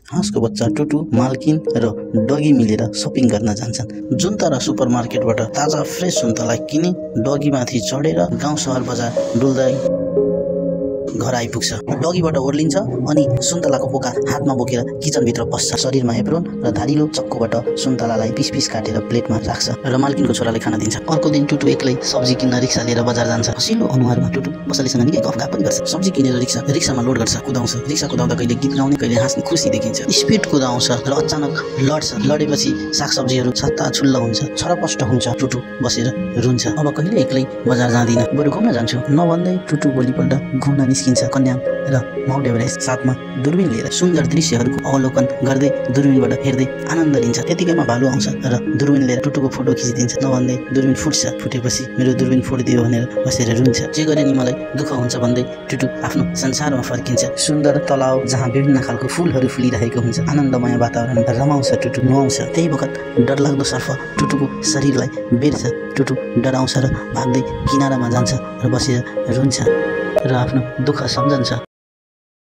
हाँसको बच्चा टुटु, मालकिन र डगी मिलेर सपिङ गर्न जान्छन्। जुन्ता र सुपरमार्केटबाट ताजा फ्रेस सुन्तला किनी डगीमाथि चढेर गाउँ सहर बजार डुल्दै घर आइपुग्छ। डगीबाट ओर्लिन्छ अनि सुन्तलाको पोका हातमा बोकेर किचनभित्र पस्छ। शरीरमा एप्रोन र धारिलो चक्कुबाट सुन्तलालाई पिस पिस काटेर प्लेटमा राख्छ र मालकिनको छोराले खाना दिन्छ। अर्को दिन टुटु एक्लै सब्जी किन्न रिक्सा लिएर बजार जान्छ। हसिलो अनुहारमा टुटु पसलेसँग निकै गफगाफ पनि गर्छ। सब्जी किनेर रिक्सामा लोड गर्छ, कुदाउँछ। रिक्सा कुदाउँदा कहिले गीत गाउने, कहिले हाँस्ने खुसी देखिन्छ। स्पिड कुदाउँछ र अचानक लड्छ। लडेपछि सागसब्जीहरू छत्ताछुल्ल हुन्छ। छरपष्ट हुन्छ। टुटु बसेर रुन्छ। अब कहिले एक्लै बजार जाँदिन, बरु घुम्न जान्छु नभन्दै टुटु भोलिपल्ट घुम्न निस्किन्छ। कन्याम र माउन्ट एभरेस्ट साथमा दूरबीन लिएर सुन्दर दृश्यहरूको अवलोकन गर्दै दूरबीनबाट हेर्दै आनन्द लिन्छ। त्यतिकैमा भालु आउँछ र दूरबीन लिएर टुटुको फोटो खिचिदिन्छ। नभन्दै दूरबीन फुट्छ। फुटेपछि मेरो दूरबीन फोडिदियो भनेर बसेर रुन्छ। जे गरे नि मलाई दुःख हुन्छ भन्दै टुटु आफ्नो संसारमा फर्किन्छ। सुन्दर तलाउ जहाँ विभिन्न खालको फुलहरू फुलिरहेको हुन्छ। आनन्दमय वातावरण रमाउँछ। टुटु नुहाउँछ। त्यही बखत डरलाग्दो सर्फ टुटुको शरीरलाई बेर्छ। टुटु डराउँछ र भाग्दै किनारामा जान्छ र बसेर रुन्छ र आफ्नो दुःख सम्झन्छ।